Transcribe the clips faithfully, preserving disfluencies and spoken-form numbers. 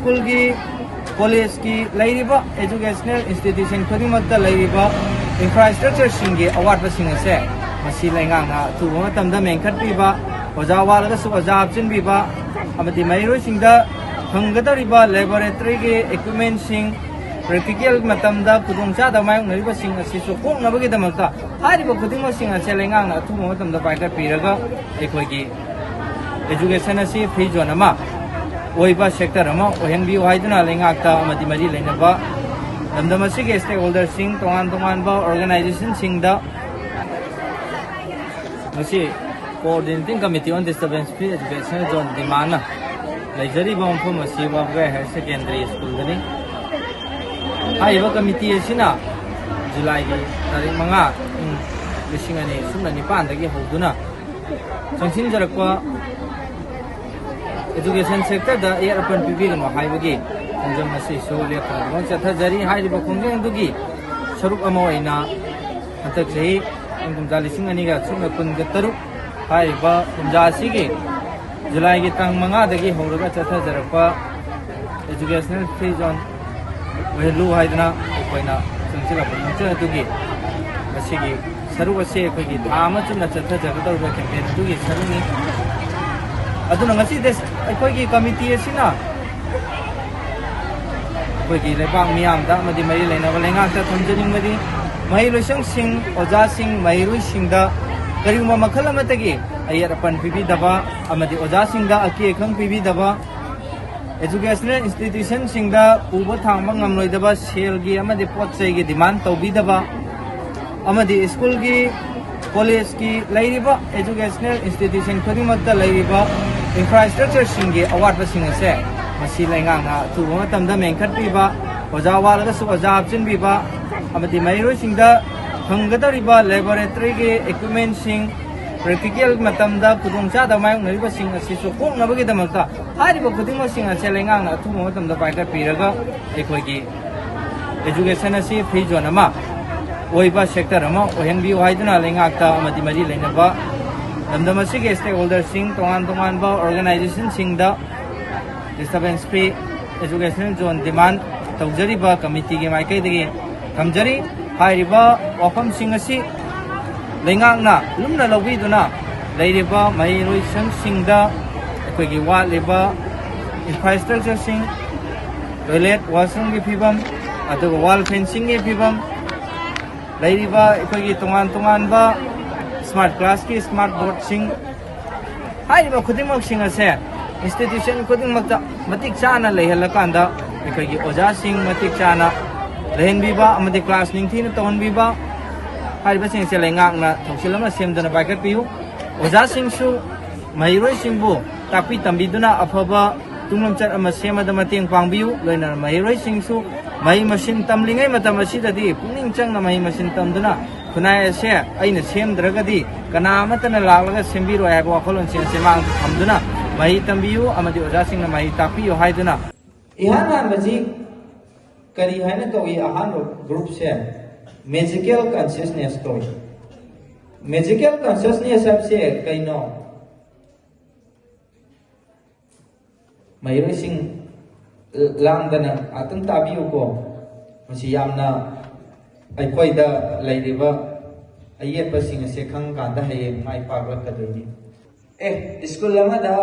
ꯁ꯭ꯀꯨꯜꯒꯤ, ꯀꯣꯂꯦꯖꯀꯤ ꯂꯩꯔꯤꯕ educational institution ꯈꯨꯗꯤꯡꯃꯛꯇ ꯂꯩꯔꯤꯕ infrastructureꯁꯤꯡꯒꯤ ꯑꯋꯥꯠꯄꯁꯤꯡ ꯑꯁꯦ ꯃꯁꯤ ꯂꯩꯉꯥꯛꯅ ꯑꯊꯨꯕ ꯃꯇꯝꯗ ꯃꯦꯟꯈꯠꯄꯤꯕ, ꯑꯣꯖꯥ ꯋꯥꯠꯂꯒꯁꯨ ꯑꯣꯖꯥ ꯍꯥꯞꯆꯤꯟꯕꯤꯕ, ꯑꯃꯗꯤ ꯃꯍꯩꯔꯣꯏꯁꯤꯡꯗ ꯐꯪꯒꯗꯧꯔꯤꯕ laboratoryꯒꯤ equipmentꯁꯤꯡ, practical ꯃꯇꯝꯗ ꯈꯨꯗꯣꯡꯆꯥꯗꯕ ꯃꯥꯌꯣꯛꯅꯔꯤꯕꯁꯤꯡ ꯑꯁꯤꯁꯨ ꯀꯣꯛꯅꯕꯒꯤꯗꯃꯛꯇ ꯍꯥꯏꯔꯤꯕ ꯈꯨꯗꯤꯡꯃꯛꯁꯤꯡ ꯑꯁꯦ ꯂꯩꯉꯥꯛꯅ ꯑꯊꯨꯕ ꯃꯇꯝꯗ ꯄꯥꯏꯈꯠꯄꯤꯔꯒ ꯑꯩꯈꯣꯏꯒꯤ education ꯑꯁꯤ free zone ꯑꯃ ꯑꯣꯏꯕ sector ꯑꯃ ꯑꯣꯏꯍꯟꯕꯤꯌꯨ ꯍꯥꯏꯗꯨꯅ ꯂꯩꯉꯥꯛꯇ ꯑꯃꯗꯤ ꯃꯔꯤ ꯂꯩꯅꯕ ꯂꯝꯗꯝ ꯑꯁꯤꯒꯤ stakeholderꯁꯤꯡ, ꯇꯣꯉꯥꯟ ꯇꯣꯉꯥꯟꯕ organizationꯁꯤꯡꯗ ꯉꯁꯤ Coordinating Committee on Disturbance Free Educational Zone demandꯅ ꯂꯩꯖꯔꯤꯕ ꯃꯐꯝ ꯑꯁꯤ ꯋꯥꯕꯒꯥꯏ Higher Secondary Schoolꯗꯅꯤ꯫ ꯍꯥꯏꯔꯤꯕ committee ꯑꯁꯤꯅ Julyꯒꯤ ꯇꯥꯔꯤꯛ ꯃꯉꯥ, ꯏꯪ ꯂꯤꯁꯤꯡ ꯑꯅꯤ ꯁꯨꯞꯅ ꯅꯤꯄꯥꯟꯗꯒꯤ ꯍꯧꯗꯨꯅ ꯆꯪꯁꯤꯟꯖꯔꯛꯄ education sectorꯗ ꯑꯌꯦꯠ ꯑꯄꯟ ꯄꯤꯕꯤꯒꯅꯨ ꯍꯥꯏꯕꯒꯤ ꯈꯣꯡꯖꯪ ꯑꯁꯤꯁꯨ ꯂꯦꯞꯇꯅ ꯑꯗꯨꯝ ꯆꯠꯊꯖꯔꯤ꯫ ꯍꯥꯏꯔꯤꯕ ꯈꯣꯡꯖꯪ ꯑꯗꯨꯒꯤ ꯁꯔꯨꯛ ꯑꯃ ꯑꯣꯏꯅ ꯍꯟꯗꯛ ꯆꯍꯤ ꯀꯨꯝꯖꯥ ꯂꯤꯁꯤꯡ ꯑꯅꯤꯒ ꯁꯨꯞꯅ ꯀꯨꯟꯒ ꯇꯔꯨꯛ ꯍꯥꯏꯔꯤꯕ ꯀꯨꯝꯖꯥ ꯑꯁꯤꯒꯤ Julyꯒꯤ ꯇꯥꯡ ꯃꯉꯥꯗꯒꯤ ꯍꯧꯔꯒ ꯆꯠꯊꯖꯔꯛꯄ educational free zone ꯑꯣꯏꯍꯜꯂꯨ ꯍꯥꯏꯗꯨꯅ ꯑꯩꯈꯣꯏꯅ ꯆꯪꯁꯤꯜꯂꯛꯄ ꯈꯣꯡꯖꯪ ꯑꯗꯨꯒꯤ ꯉꯁꯤꯒꯤ ꯁꯔꯨꯛ ꯑꯁꯤ ꯑꯩꯈꯣꯏꯒꯤ ꯊꯥ ꯑꯃ ꯆꯨꯞꯅ ꯆꯠꯊꯖꯒꯗꯧꯔꯤꯕ campaign ꯑꯗꯨꯒꯤ ꯁꯔꯨꯛꯅꯤ꯫ ꯑꯗꯨꯅ ꯉꯁꯤꯗꯤ ꯑꯩꯈꯣꯏꯒꯤ committee ꯑꯁꯤꯅ ꯑꯩꯈꯣꯏꯒꯤ ꯂꯩꯕꯥꯛ ꯃꯤꯌꯥꯝꯗ ꯑꯃꯗꯤ ꯃꯔꯤ ꯂꯩꯅꯕ ꯂꯩꯉꯥꯛꯇ ꯊꯝꯖꯅꯤꯡꯕꯗꯤ ꯃꯍꯩꯂꯣꯏꯁꯪꯁꯤꯡ, ꯑꯣꯖꯥꯁꯤꯡ, ꯃꯍꯩꯔꯣꯏꯁꯤꯡꯗ ꯀꯔꯤꯒꯨꯝꯕ ꯃꯈꯜ ꯑꯃꯠꯇꯒꯤ ꯑꯌꯦꯠ ꯑꯄꯟ ꯄꯤꯕꯤꯗꯕ ꯑꯃꯗꯤ ꯑꯣꯖꯥꯁꯤꯡꯗ ꯑꯀꯤ ꯑꯈꯪ ꯄꯤꯕꯤꯗꯕ, educational institutionꯁꯤꯡꯗ ꯄꯨꯕ ꯊꯥꯡꯕ ꯉꯝꯂꯣꯏꯗꯕ ꯁꯦꯜꯒꯤ ꯑꯃꯗꯤ ꯄꯣꯠ ꯆꯩꯒꯤ demand ꯇꯧꯕꯤꯗꯕ, ꯑꯃꯗꯤ ꯁ꯭ꯀꯨꯜꯒꯤ, ꯀꯣꯂꯦꯖꯀꯤ ꯂꯩꯔꯤꯕ educational institution ꯈꯨꯗꯤꯡꯃꯛꯇ ꯂꯩꯔꯤꯕ infrastructureꯁꯤꯡꯒꯤ ꯑꯋꯥꯠꯄꯁꯤꯡ ꯑꯁꯦ ꯃꯁꯤ ꯂꯩꯉꯥꯛꯅ ꯑꯊꯨꯕ ꯃꯇꯝꯗ ꯃꯦꯟꯈꯠꯄꯤꯕ, ꯑꯣꯖꯥ ꯋꯥꯠꯂꯒꯁꯨ ꯑꯣꯖꯥ ꯍꯥꯞꯆꯤꯟꯕꯤꯕ, ꯑꯃꯗꯤ ꯃꯍꯩꯔꯣꯏꯁꯤꯡꯗ ꯐꯪꯒꯗꯧꯔꯤꯕ laboratoryꯒꯤ equipmentꯁꯤꯡ, practical ꯃꯇꯝꯗ ꯈꯨꯗꯣꯡꯆꯥꯗꯕ ꯃꯥꯌꯣꯛꯅꯔꯤꯕꯁꯤꯡ ꯑꯁꯤꯁꯨ ꯀꯣꯛꯅꯕꯒꯤꯗꯃꯛꯇ ꯍꯥꯏꯔꯤꯕ ꯈꯨꯗꯤꯡꯃꯛꯁꯤꯡ ꯑꯁꯦ ꯂꯩꯉꯥꯛꯅ ꯑꯊꯨꯕ ꯃꯇꯝꯗ ꯄꯥꯏꯈꯠꯄꯤꯔꯒ ꯑꯩꯈꯣꯏꯒꯤ education ꯑꯁꯤ free zone ꯑꯃ ꯑꯣꯏꯕ sector ꯑꯃ ꯑꯣꯏꯍꯟꯕꯤꯌꯨ ꯍꯥꯏꯗꯨꯅ ꯂꯩꯉꯥꯛꯇ ꯑꯃꯗꯤ ꯃꯔꯤ ꯂꯩꯅꯕ ꯂꯝꯗꯝ ꯑꯁꯤꯒꯤ stakeholderꯁꯤꯡ, ꯇꯣꯉꯥꯟ ꯇꯣꯉꯥꯟꯕ organizationꯁꯤꯡꯗ disturbance free Educational zone demand ꯇꯧꯖꯔꯤꯕ committee ꯒꯤ ꯃꯥꯏꯀꯩꯗꯒꯤ ꯊꯝꯖꯔꯤ꯫ ꯍꯥꯏꯔꯤꯕ ꯋꯥꯐꯝꯁꯤꯡ ꯑꯁꯤ ꯂꯩꯉꯥꯛꯅ ꯂꯨꯝꯅ ꯂꯧꯕꯤꯗꯨꯅ ꯂꯩꯔꯤꯕ ꯃꯍꯩꯔꯣꯏꯁꯪꯁꯤꯡꯗ ꯑꯩꯈꯣꯏꯒꯤ ꯋꯥꯠꯂꯤꯕ infrastructure ꯁꯤꯡ, toilet, washroom ꯒꯤ ꯐꯤꯕꯝ, ꯑꯗꯨꯒ wall fencing ꯒꯤ ꯐꯤꯕꯝ, ꯂꯩꯔꯤꯕ ꯑꯩꯈꯣꯏꯒꯤ ꯇꯣꯉꯥꯟ ꯇꯣꯉꯥꯟꯕ smart class ꯀꯤ smart board ꯁꯤꯡ, ꯍꯥꯏꯔꯤꯕ ꯈꯨꯗꯤꯡꯃꯛꯁꯤꯡ ꯑꯁꯦ institution ꯈꯨꯗꯤꯡꯃꯛꯇ ꯃꯇꯤꯛ ꯆꯥꯅ ꯂꯩꯍꯜꯂꯀꯥꯟꯗ ꯑꯩꯈꯣꯏꯒꯤ ꯑꯣꯖꯥꯁꯤꯡ ꯃꯇꯤꯛ ꯆꯥꯅ ꯂꯩꯍꯟꯕꯤꯕ ꯑꯃꯗꯤ class ꯅꯤꯡꯊꯤꯅ ꯇꯧꯍꯟꯕꯤꯕ, ꯍꯥꯏꯔꯤꯕꯁꯤꯡ ꯑꯁꯦ ꯂꯩꯉꯥꯛꯅ ꯊꯧꯁꯤꯜ ꯑꯃ ꯁꯦꯝꯗꯨꯅ ꯄꯥꯏꯈꯠꯄꯤꯌꯨ꯫ ꯑꯣꯖꯥꯁꯤꯡꯁꯨ ꯃꯍꯩꯔꯣꯏꯁꯤꯡꯕꯨ ꯇꯥꯛꯄꯤ ꯇꯝꯕꯤꯗꯨꯅ ꯑꯐꯕ ꯇꯨꯡꯂꯝꯆꯠ ꯑꯃ ꯁꯦꯝꯕꯗ ꯃꯇꯦꯡ ꯄꯥꯡꯕꯤꯌꯨ꯫ ꯂꯣꯏꯅꯅ ꯃꯍꯩꯔꯣꯏꯁꯤꯡꯁꯨ ꯃꯍꯩ ꯃꯁꯤꯡ ꯇꯝꯂꯤꯉꯩ ꯃꯇꯝ ꯑꯁꯤꯗꯗꯤ ꯄꯨꯛꯅꯤꯡ ꯆꯪꯅ ꯃꯍꯩ ꯃꯁꯤꯡ ꯇꯝꯗꯨꯅ ꯈꯨꯟꯅꯥꯏ ꯑꯁꯦ ꯑꯩꯅ ꯁꯦꯝꯗ꯭ꯔꯒꯗꯤ ꯀꯅꯥ ꯑꯃꯠꯇꯅ ꯂꯥꯛꯂꯒ ꯁꯦꯝꯕꯤꯔꯣꯏ ꯍꯥꯏꯕ ꯋꯥꯈꯜꯂꯣꯟꯁꯤꯡ ꯑꯁꯦ ꯃꯥꯡꯗ ꯊꯝꯗꯨꯅ ꯃꯍꯩ ꯇꯝꯕꯤꯌꯨ ꯑꯃꯗꯤ ꯑꯣꯖꯥꯁꯤꯡꯅ ꯃꯍꯩ ꯇꯥꯛꯄꯤꯌꯨ ꯍꯥꯏꯗꯨꯅ꯫ ꯏꯍꯥꯟ ꯍꯥꯟꯕꯁꯤ ꯀꯔꯤ ꯍꯥꯏꯅ ꯀꯧꯏ? ꯑꯍꯥꯟꯕ group ꯁꯦ magical consciousness ꯀꯧꯏ꯫ Magical consciousness ꯍꯥꯏꯕꯁꯦ ꯀꯩꯅꯣ? ꯃꯍꯩꯔꯣꯏꯁꯤꯡ ꯂꯥꯡꯗꯅ ꯉꯥꯛꯇꯪ ꯇꯥꯕꯤꯌꯨꯀꯣ꯫ ꯃꯁꯤ ꯌꯥꯝꯅ ꯑꯩꯈꯣꯏꯗ ꯂꯩꯔꯤꯕ ꯑꯌꯦꯠꯄꯁꯤꯡ ꯑꯁꯦ ꯈꯪꯀꯥꯟꯗ ꯍꯌꯦꯡ ꯃꯥꯏ ꯄꯥꯛꯂꯛꯀꯗꯣꯏꯅꯤ꯫ ꯑꯦ, ꯁ꯭ꯀꯨꯜ ꯑꯃꯗ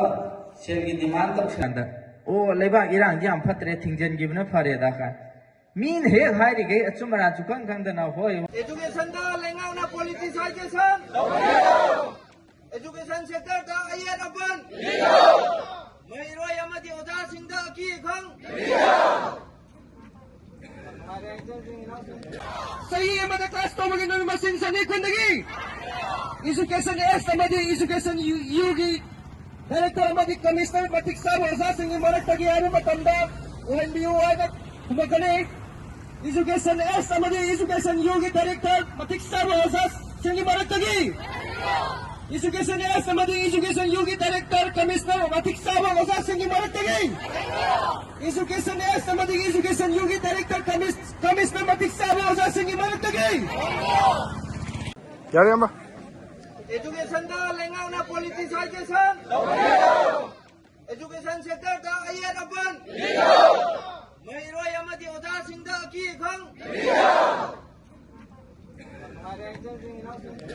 ꯁꯦꯜꯒꯤ demand ꯇꯧꯁꯤꯀꯥꯟꯗ, "ꯑꯣ, ꯂꯩꯕꯥꯛ ꯏꯔꯥꯡꯗꯤ ꯌꯥꯝ ꯐꯠꯇ꯭ꯔꯦ, ꯊꯤꯡꯖꯤꯟꯈꯤꯕꯅ ꯐꯔꯦꯗ" ꯀꯥꯏ꯫ ꯃꯤꯅ ꯍꯦꯛ ꯍꯥꯏꯔꯤꯈꯩ ꯑꯆꯨꯝ ꯑꯔꯥꯟꯁꯨ ꯈꯪ ꯈꯪꯗꯅ ꯍꯣꯏ꯫ Education ꯗ ꯂꯩꯉꯥꯛꯅ politicization ꯇꯧꯕꯤꯒꯅꯨ꯫ Education sector ꯗ ꯑꯌꯦꯠ ꯑꯄꯟ ꯄꯤꯕꯤꯒꯅꯨ꯫ ꯃꯍꯩꯔꯣꯏ ꯑꯃꯗꯤ ꯑꯣꯖꯥꯁꯤꯡꯗ ꯑꯀꯤ ꯑꯈꯪ ꯄꯤꯕꯤꯒꯅꯨ꯫ ꯆꯍꯤ ꯑꯃꯗ class ꯇꯧꯕꯒꯤ ꯅꯨꯃꯤꯠ ꯃꯁꯤꯡ ꯆꯅꯤ ꯀꯨꯟꯗꯒꯤ Education Act ꯑꯃꯗꯤ Education U, U ꯒꯤ Director ꯑꯃꯗꯤ Commissioner ꯃꯇꯤꯛ ꯆꯥꯕ ꯑꯣꯖꯥꯁꯤꯡꯒꯤ ꯃꯔꯛꯇꯒꯤ ꯍꯥꯏꯕ ꯃꯇꯝꯗ ꯑꯣꯏꯍꯟꯕꯤꯌꯨ ꯍꯥꯏꯅ ꯈꯨꯝꯃꯛꯀꯅꯤ꯫ Education Act ꯑꯃꯗꯤ Education U ꯒꯤ Director ꯃꯇꯤꯛ ꯆꯥꯕ ꯑꯣꯖꯥꯁꯤꯡꯒꯤ ꯃꯔꯛꯇꯒꯤ, Education Act ꯑꯃꯗꯤ Education U ꯒꯤ Director, Commissioner ꯃꯇꯤꯛ ꯆꯥꯕ ꯑꯣꯖꯥꯁꯤꯡꯒꯤ ꯃꯔꯛꯇꯒꯤ, Education Act ꯑꯃꯗꯤ Education U ꯒꯤ Director, Commis-, Commissioner ꯃꯇꯤꯛ ꯆꯥꯕ ꯑꯣꯖꯥꯁꯤꯡꯒꯤ ꯃꯔꯛꯇꯒꯤ꯫ ꯌꯥꯔꯦ, ꯑꯃ꯫ Education ꯗ ꯂꯩꯉꯥꯛꯅ politicization ꯇꯧꯕꯤꯒꯅꯨ꯫ Education sector ꯗ ꯑꯌꯦꯠ ꯑꯄꯟ ꯄꯤꯕꯤꯒꯅꯨ꯫